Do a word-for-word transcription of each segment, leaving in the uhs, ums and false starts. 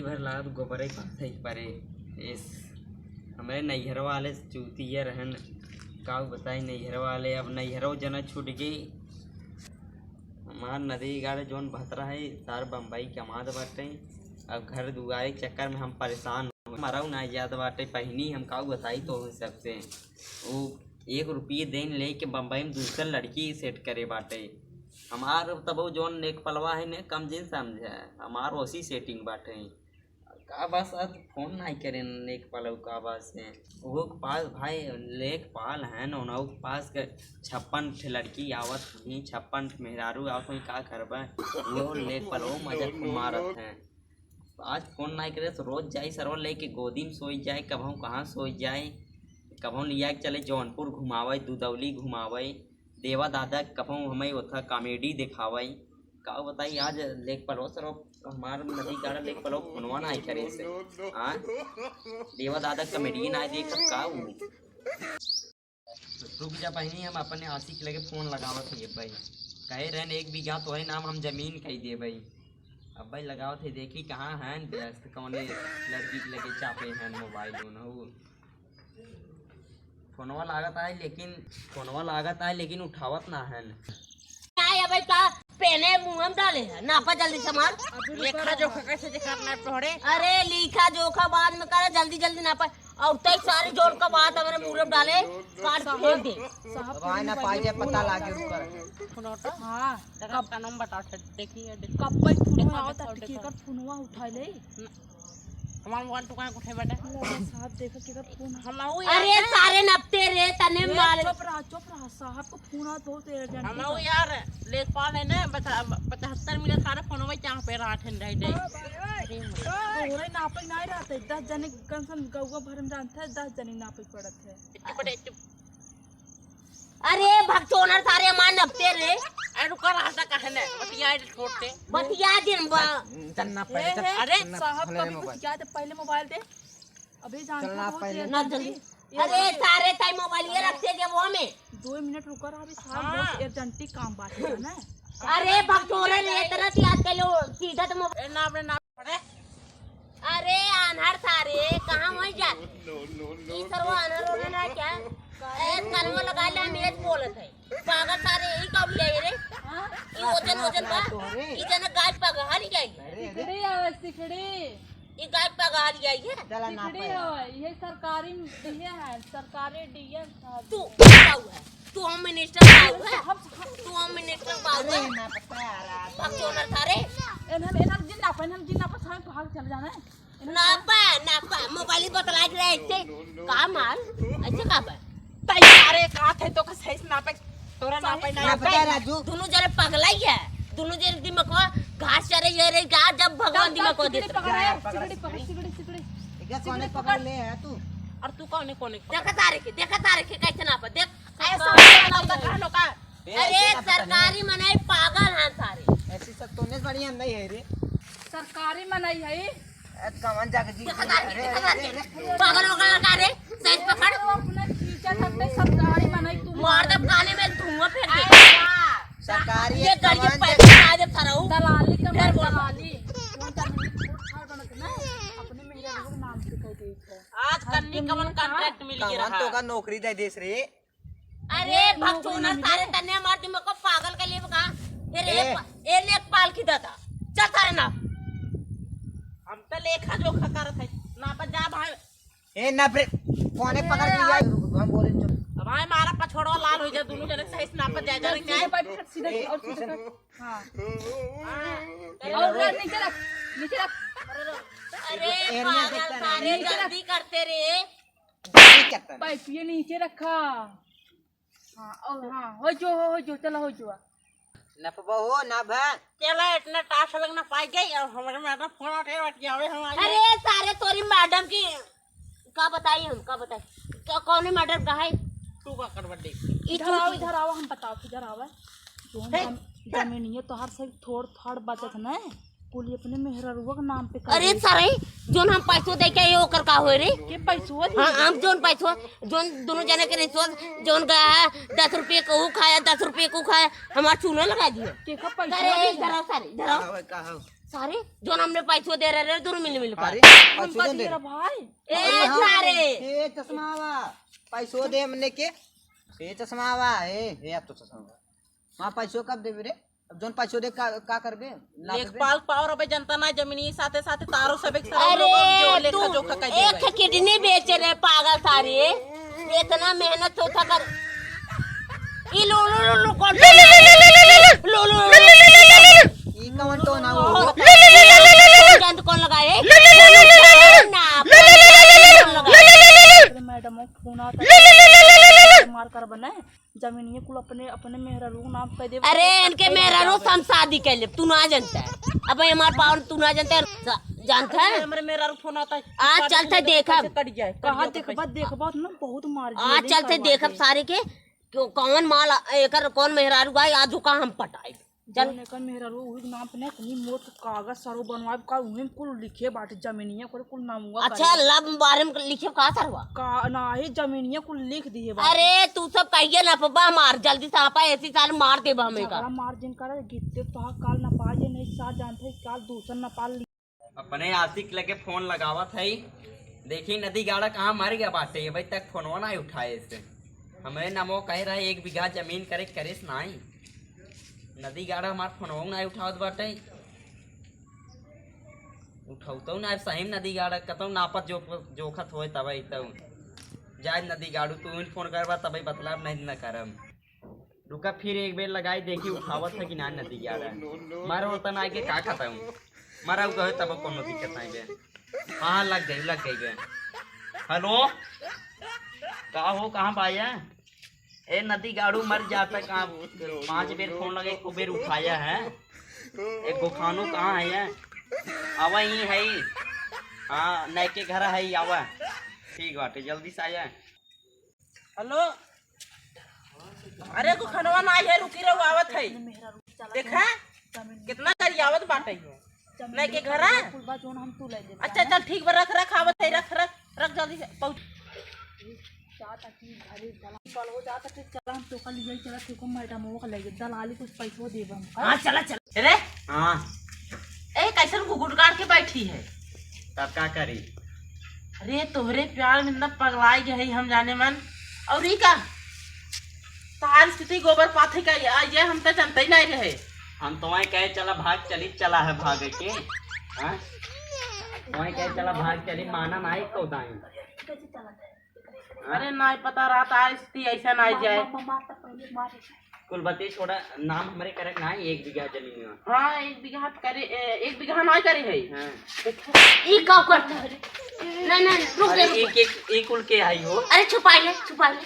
घर लागत गोबरे पाथे परे। इस हमरे नैहर वाले चूतिया रहन, काऊ बताई नैहर वाले, अब नैहरो जना छूट गई। हमार नदी गाड़े जौन भतरा है, सार बम्बई कमात बाटे। अब घर दुआरे के चक्कर में हम परेशान हो, मरऊ ना जात बाटे। पहिनी हम काऊ बताई तो सबसे, वो एक रुपये देन लेके बम्बई में दूसर लड़की सेट करे बाटे। हमार तबो जौन नेक पलवा है ने, कम जिन समझे, हमार ओसी सेटिंग बाटे। का बस आज फोन नाई करे नेक पलव का बस है। वो के पास भाई लेक पाल है न, उनहु के पास के छप्पन ठे लड़की आवत ही, छप्पन ठे मेहरारू आवत ही, का करबे? वो लेक पलव मजा खूब मारत है। आज फोन नाई करे तो रोज जाई सरवा लेके गोदी में सोई जाए, कबहूँ कहाँ सोई जाए, कबहूँ लिया के चले जौनपुर घुमावे, दुदौली घुमावे, देवा दादा कबहूँ हमें ओथा कॉमेडी देखावे। का बताई आज लेक पलव सरवा हमार नदी गाड़ा लेक पलव फोनवा नाई करे से। हाँ? देवा दादा कॉमेडी नाई देखत का ऊ? रुक जा बहिनी, हम अपने आशिक लगे फोन लगावत हई भाई। कहे रहन एक बीघा तोहरे नाम हम जमीन कई देबई। अब भाई लगावत है, देखी कहाँ हैं व्यस्त, कौने लड़की के लगे चापे हैं मोबाइल उनहु। फोनवा लागत आए लेकिन, फोनवा लागत आए लेकिन उठावत ना हैं। आए अबे का पेने मुंह में डाले है, नापा जल्दी से मार। लेखा जोखा कैसे देखा अपना तोहरे? अरे लेखा जोखा बाद में करे, जल्दी जल्दी नापा। और तई सारी जोर का बात हमारे मुंह में डाले, काट के फेंक दे। साहब, अब आए ना पाई जाए, पता लागे ऊपर। हाँ, कब का नाम बताओ, देखिए, देखिए। कब भाई फोनवा देखो, आवत देखो, आटे, देखो। केकर फोनवा उठा ले? हमार मोबाइल तो कहाँ उठे बेटा? लो, साहब, देखो, केकर फोन। हम आऊ अरे, यार। सारे नपते रे, तने ए, मार। चुप रहा, चुप रहा, साहब को फोन आवत बहुत urgent हम है। आऊ यार, लेखपाल है ना, बता-, पचहत्तर मिले सारे फोनवा चाह पे रहा ठंडा ही। तोहरे नापे नाई रहते, दस जने कम से कम गौवा भर में जानते हैं, दस जने नापे पड़त है। चुप रे, चुप। अरे भगचोनर सारे मार नपते रे। अरे रुका रहा था कहे ने, बतिया छोड़ दे। बतिया दिन बा। चल ना पहले, हे, चल, हे, चल ना, साहब, पहले कभी मोबाइल। कुछ क्या थे, पहले मोबाइल दे। अबे जानते चल ना हो, पहले। तेरे ना जल्दी। जल्दी। अरे सारे ताई मोबाइल ये रखते जेबो में। दो मिनट रुका रहा, अभी साहब हाँ। बहुत urgent काम बात है ना। अरे भगचोनर रे, इतना याद कर लो, सीधा तो मोबाइल। ए, ना, अपने ना पड़े। अरे आन्हर सारे, कहाँ वहीं जात? ई सरवा आन्हर होले ना क्या? ए, कानवा लगा ले, हम ये बोलत है। पागल सारे, ई का उलिया रे? ई ओजन, ओजन बा? ई जना गाय पगहा लिया है। सिखड़ी आवे, सिखड़ी। ई गाय पगहा लिया है। चला ना सिखड़ी पाए। आवे, ये सरकारी दिए है, सरकारी डीएम साहब। तू, तू का हुआ है? तू होम मिनिस्टर का हुआ है? साहब, साहब। तू होम मिनिस्टर का हुआ अरे है? ना पता यार। भगचोनर सारे। एनहन, एनहन जिन ना, एनहन जिन ना, सारे भाग चल जाना है। नापा, नापा, मोबाइल बतला के रहे, ऐसे का माल, ऐसे का बा? तैयारे का थे तो का सही से नापे, तोरा नापे ना ना पता है। राजू। दोनों जने पगला ही है, दोनों जने दिमाग को घास चरे ये रे, गा जब भगवान दिमाग को दे। पकड़, सिगड़ी पकड़, सिगड़ी, सिगड़ी। एक कौने पकड़ ले है तू? और तू कौने, कौने पकड़? देखा तारे के, देखा तारे के कैसे नापा, देख। ऐसा नापा का लोका। अरे, सरकारी मनई पागल हैं सारे। ऐसी सब तोने बढ़िया नहीं है रे। सरकारी मनई है। ए, कमन जाके जी। देखा तारे, अरे, देखा तारे। अरे, अरे, अरे। पागल वगल लगा रे, सही पकड़। वो अपना खींचा करते सरकारी मनई तू मार दब काने में धुआं फेंक दे। अरे वाह। सरकारी ये एक गाड़ी के कमन पैसे जाके आ दे थारा ऊ। दलाली का फिर बोल। दलाली। कौन सा छूट छाड़ बनत ना, अपने मेहरा लोग नाम से कह दे। आज कन्नी कमन contract मिल गया कमन रहा। तो का नौकरी दे देस रे। अरे, भगचोनर सारे तन्ने मार दिमाग को पागल के लिए बका। फिर ए। एक पा-, ए लेखपाल की दादा। चल सारे ना। हम तो लेखा जोखा करत है। ना पर जा भाई। ए, ना ब्रे-, कौने पकड़ के लिया? हम बोले चुप। अब भाई मारा पछोड़वा लाल हो जाए, दोनों जने सही से ना पर जाए, जाने सीधे क्या? बैठ, सीधे ए, और सीधे किशन। कर। हाँ। हाँ। और रख, नीचे रख, नीचे रख। अरे, ए, पागल सारे नीचे रख। जल्दी करते रे। जल्दी करते रे। पैपिये नीचे रखा। हाँ, और हाँ, हो जो, हो, हो जो, चला हो जो। नपबो हो, नभ। चला, इतना टास लगना पाई गई, अब हमारे मैडम फोन उठे, बतियावे हम आइए। अरे, सारे तोरी मैडम की, का बताई हम, का बताई? का, कौन है मैडम का है? तू का करवा दे? ई इधर आओ, तू इधर आओ, हम बताओ, इधर आओ। जो हम हे। जम-, जमीनिया तोहार से थोड़ थाड़ बचत न, कुल अपने मेहररुआ के नाम पे कर अरे दे। सारे, जोन हम पैसो दे के ये ओकर का होए रे? के पैसो दे? हाँ, हम जोन पैसो, जोन दोनों जने के रिश्वत, जोन गया है, दस रुपये को ऊ खाया, दस रुपये को खाया, हमार चूना लगा दियो। के का पैसो अरे, दे? इधर आओ सारे, इधर आओ। का हो, का हो? सारे, जोन हमने पैसो दे रहे रे, दोनों मिल मिल कर। अरे, पैसो दे दे। भाई। ए, अरे हाँ, सारे। ए, चश्मा वा, पैसो दे हमने के। ए, चश्मा वा, ए, ए, अब तो चश्मा वा। वहाँ पैसो कब देबे रे? अब जोन पैसो दे का, का करबे? ना देबे? लेखपाल पावर अबे जनता ना जमीनी साथे साथे तारो सब एक सारे अरे, लोग जो लेखा तू जोखा कर एक देबे। किडनी बेचे रे पागल सारे। इतना मेहनत होता कर। ई लो, लो, लो, लो, कौन ले, ले, ले, ले, ले, ले, ले, ले। लो, लो, लो, लो, ले, ले, ले, ले, ले, ले। ई कौन तो ना हो? ले, ले, ले, ले, ले, ले, ले, ले। गंद कौन लगाए? ले, ले, ले, ले, ले, ले, ले। ना, ले, ले, ले, ले, ले, ले। कौन लगाए? ले, ले, ले, ले, ले, ले। मैडम, वो फोन आता ले, ले, ले, ले, ले, ले, ले, ले। मार कर बने। जमीनिया कुल अपने, अपने मेहरारू के नाम कर दे। अरे, इनके मेहरारू से हम शादी कर लेब, तू ना जानता है। अब हमार पावन तू ना जानता है, सा-, जानता है? हमरे मेहरारू फोन आता है। आज चलते देखब। कट जाए, कहाँ कट जाए, देखबा, देखबा ना, बहुत मार आज दिए, चलते करवा देखब दे। सारे के, क्यों, कौन माल, एकर कौन मेहरारू आई, आज ओका हम पटाई। चल। जौन एकर मेहरारू, उही के नाम पे ना इतनी मोट कागज सरो बनवाए का, उही में कुल लिखे बाटे, जमीनिया करे कुल नामुआ अच्छा, करे। लव बारे में लिखे का सरवा? का नाही, जमीनिया कुल लिख दिए बाटे। अरे, तू सब कहिए ना पप्पा मार, जल्दी से आपा ऐसी साल मार देबा हमें का। झगड़ा मार जिन करे, गिद्दे तो काल ना पाए, नहीं साथ जानते, काल दूसर ना पाल। अपने आशिक लगे फोन लगावत है, देखी नदी गाड़ा कहाँ मर गया बाटे, अबे तक फोनवा ना उठाए से। हमें नमो कह रहा है एक बीघा जमीन करे, करेस नाई। नदी गाड़ा हमार फोनवा ना उठावत बाटे, उठौतौ ना सही में नदी गाड़ा कतौ नापत जो, जोखत होए तब अइतौ। जाए नदी गाड़ू तू ही फोन करबा तब बतलाब नहीं न करम। रुका, फिर एक बेर लगाई, देखी उठावत है कि ना नदी गाड़ा। मारो होता ना आके का खाता हूँ, मारा कहे तब कोनो दिक्कत नहीं बे। हाँ, लग गई, लग गई बे। हेलो, का हो, कहाँ पाया? ए, नदी गाड़ू मर जाता का? पाँच बेर फोन लगे, एको बेर उठाया है। ए, गोखानो कहाँ है ये? आवा ही है। हाँ, नैके घर है, आवा। ठीक बाटे, जल्दी से आया। हेलो, अरे, गोखनवा ना है, रुकी रहो, आवत है। देखा, कितना गरियावत बाटे हो। नहीं के घर है? अच्छा, चल, ठीक बा, रख, रख, आवत है, रख, रख, रख, जल्दी से पहुँच। जाता कि घरे चला, चलो, जाता कि चला, हम तो कल यही चला, ठीक हो, मैडम, वो ले गए, दलाली कुछ पैसो देबे हम। हाँ, चला, चला। अरे, हाँ। ए, कैसन घुघुट गाड़ के बैठी है? तब का करी? अरे, तोहरे प्यार में ना पगलाई गए हम जाने मन। और ई का? तोहार स्थिति गोबर पाथे का, या, ये हम तो जानते ही नहीं रहे। हम तो वहीं कहे चला भाग चली, चला है भागे के। हाँ? वहीं कहे चला भाग चली, माना नहीं को दाई। अरे, नाई पता रहता है, स्थिति ऐसा नाई जाए। कुल बती छोड़ा, नाम हमरे करे के नाई, एक बीघा जमीन में। हाँ, एक बीघा तो करे, ए, एक बीघा नाई करे है। हाँ। ई का करता है? नहीं, नहीं, रुक अरे, जा, रुक। एक, एक, एक कुल के आई हो? अरे, छुपाई ले, छुपाई ले,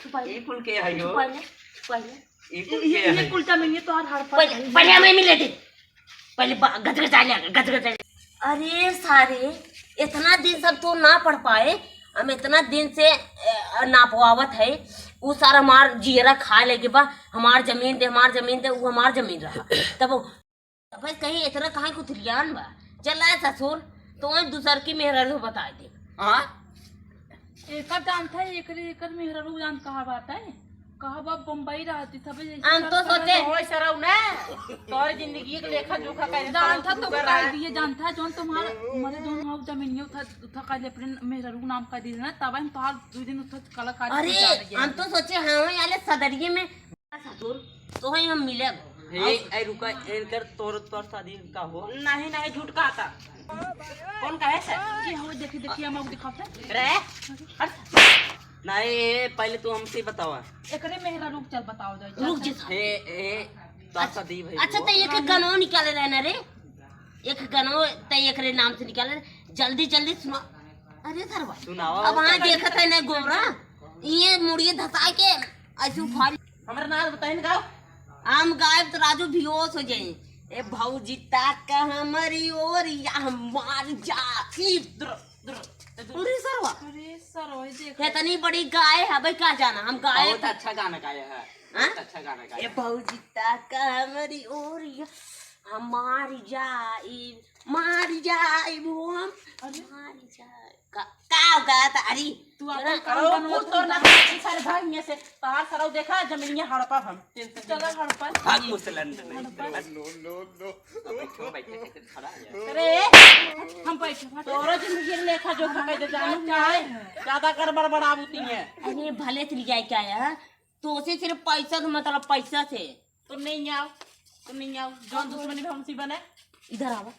छुपाई ले। एक कुल के आई हो? छुपाई ले, छुपाई ले। एक कुल ये, के ये आई? कुल जमीन ये तो हर, हर पहले, पहले हमें मिले दे। पहले बा-, गजगजा ले, गजगजा ले। अरे सारे, इतना दिन सब तो ना पढ़ पाए, हम इतना दिन से, ए, नापवावत है, उ सारा हमार जियरा खा लेके बा, हमार जमीन दे, हमार जमीन दे, उ हमार जमीन रहा। तब, तब कहीं इतना कहाँ कुथलियान बा? चला ससुर, तो दूसर की मेहरारू बता दे। हाँ? एकर जानत है, एकरे, एकर मेहरारू जान कहाँ बात है? कहाँ बा? बम्बई रहती, तबे जैसे हम तो सब सोचे करत होय सरऊ ना, तोहरे जिंदगी के लेखा जोखा करे जानत है तो सरऊ बता दिए, जानत है, जौन तुम्हारा, मरे जौन हम जमीनियो था, था काले अपने मेहरारू के नाम कर दिए ना, तब हम तोहार दो दिन उठा कलाकारी अरे, जान गया। हम तो सोचे हाँ, वहीं आले सदरिये में ससुर, तो वहीं हम मिले। ए, ए, रुका, इनकर तोर, तोर शादी का हो? नहीं, नहीं, झूठ कहा था। कौन कहे से? ये हो, देखी, देखी, हम आपको दिखाते हैं। रे, हट। नहीं, ए, पहले तू हमसे बतावा। एकरे मेहरा रुक, चल बताओ जाए, चल, रुक चल। जे। ए, ए, तो शादी भाई अच्छा, हो। तो एक गनो निकाले रहे ना रे, एक गनो तो एकरे नाम से निकाले रहे। जल्दी, जल्दी सुना। अरे सरवा, सुनावा। अब वहाँ देखत है ना गोबरा, ये मुड़िए धसाए के ऐसे उफान। हमरा नाम बताइन गाओ। हम गायब तो राजू बेहोश हो जाए। ए भौजी ताक हमरी ओर या हम मार जा। फिर द्र, द्र, द्र। अरे सरवा। अरे सरवा, ये देखो। इतनी बड़ी गाय है भाई, का जाना हम गाय बहुत तो अच्छा गाना गाया है। हाँ? बहुत अच्छा गाना गाया ए है। भौजी ताक हमरी ओर या हम मार जा। ई मारी जाए वो हम, अरे। मारी जाए। का, का हो गया था? अरे, तू अपन जरा काम अरे, बनवा, कुछ तू तोर ना काम। सारे भाग में से, तार सरऊ देखा, जमीनिया हड़पा हम। चला हड़पा। भाग मुसलन नहीं। हड़पा। No, no, no। अब बैठो, बैठो, कैसे खड़ा है यार? अरे, हम बैठे, बैठे। तोरो जिंदगी लेखा जोखा कैसे जानू क्या है? ज्यादा कर बड़बड़ाबू ती है। अरे, भले चली जाए क्या है? तो उसे सिर्फ पैसा से मतलब, पैसा से। तुम नहीं आओ, तुम नहीं आओ, जौन दुश्मनी भी हमसे बने। इधर आवा,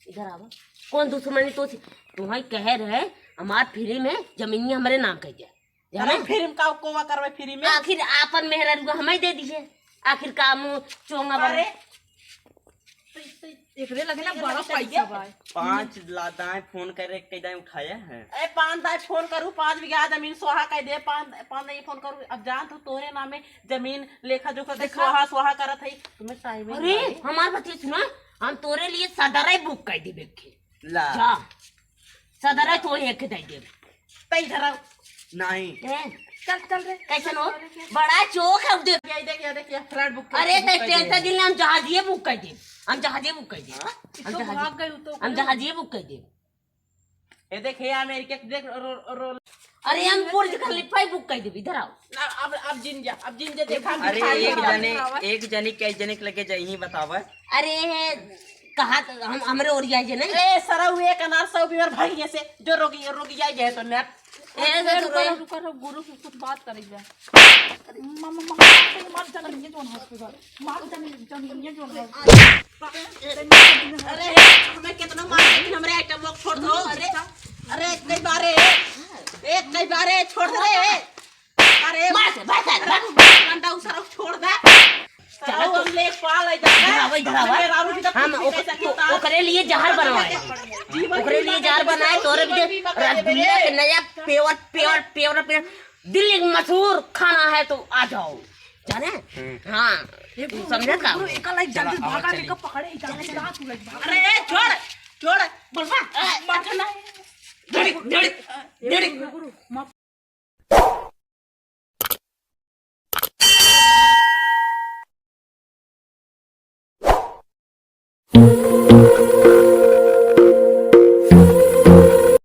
इधर आवा। कौन दुश्मनी तो थी? तुम्हें कह रहे, हमार फ्री में जमीनिया हमरे नाम कह दिया। जाने? अरे फ्री में का कोवा करवे फ्री में? आखिर आपन मेहरारू का हमें दे दिए। आखिर का मुंह चोंगा बने? अरे, तो, तो एकरे लगे ना बड़ा पैसा बा। पाँच ला दाएं फोन करे, कई दाएं उठाया है। ए, पाँच दाएं फोन करू, पाँच बीघा जमीन स्वाहा कह दे, पाँच, पाँच दाएं फोन करू। अब जान तू तोरे नामे जमीन लेखा जोखा के देखा। स्वाहा, स्वाहा करत है। तुम्हें टाइम ही अरे, नहीं। हमार बतिया सुना, हम तोरे लिए सदर ही बुक कर देबे के। ला। जा, सदर ही तो एक दे देबे। तई धरा। नहीं। ए, चल, चल रे। कैसन हो? बड़ा चोख है, देख। ये देख, ये देख, ये फ्लाइट बुक कर अरे, बुक तो कर टेंशन दे। दिल हम जहाजिए बुक कर दे। हम जहाजिए बुक कर दे। हाँ? हम तो जहाजिए, भाग गई, तो हम जहाजिए बुक कर दे। ये देख, ये अमेरिका के देख, रो, रो, अरे, हम बुर्ज खलीफा ही बुक कर देबी, इधर आओ। ना, अब, अब जिन जा, अब जिन जा, देखा, अरे, दिखाई एक दे। जने, एक जने, कई जने के लगे जाई, बतावा। अरे, कहा तो हम, हमरे ओरिया जे नहीं। ए, सरऊ, एक अनार सौ बीमार भाई जैसे, जो रोगी, रोगी जाए जाए तो नेट। ए, अरे, तो रुको, रोए। रुको, रुको, गुरु से कुछ बात करी जा। अरे, मामा, मामा, मार जाने, ये जोन हॉस्पिटल। मार जाने, जाने, ये जोन हॉस्पिटल। अरे, हमें कितना मार, लेकिन हमरे आइटम बॉक्स छोड़ दो। अरे, अरे, एक कई बारे, एक कई बारे छोड़ दे। अरे, मार दे, मार दे, मार दे। गंदा उसारा छोड़ दे। चलो, तुम ले पा ले जा। इधर आवा, इधर आवा। मेहरारू की तो हम कुछ भी ओक-, कैसे ओ-, होता? ओकरे लिए जहर बनवाए। जीवन ओकरे लिए जहर बनाए, तोरे भी दे। रसगुल्ला के नया पेवर, पेवर, पेवर, पेवर। दिल्ली का मशहूर खाना है तो आ जाओ, जाने? हम्म। हाँ, ये तू गुरु, समझे गुरु, का? गुरु, एका लाइक चला, जल्दी आवा, भागा, चली। एका पकड़े, एका चला। लाइक जल्दी भागा। अरे, ए, छोड़, छोड़, बोलबा, ए, माथा ना। डड़ी, डड़ी, डड़ी। गुरु, गुरु, माफ।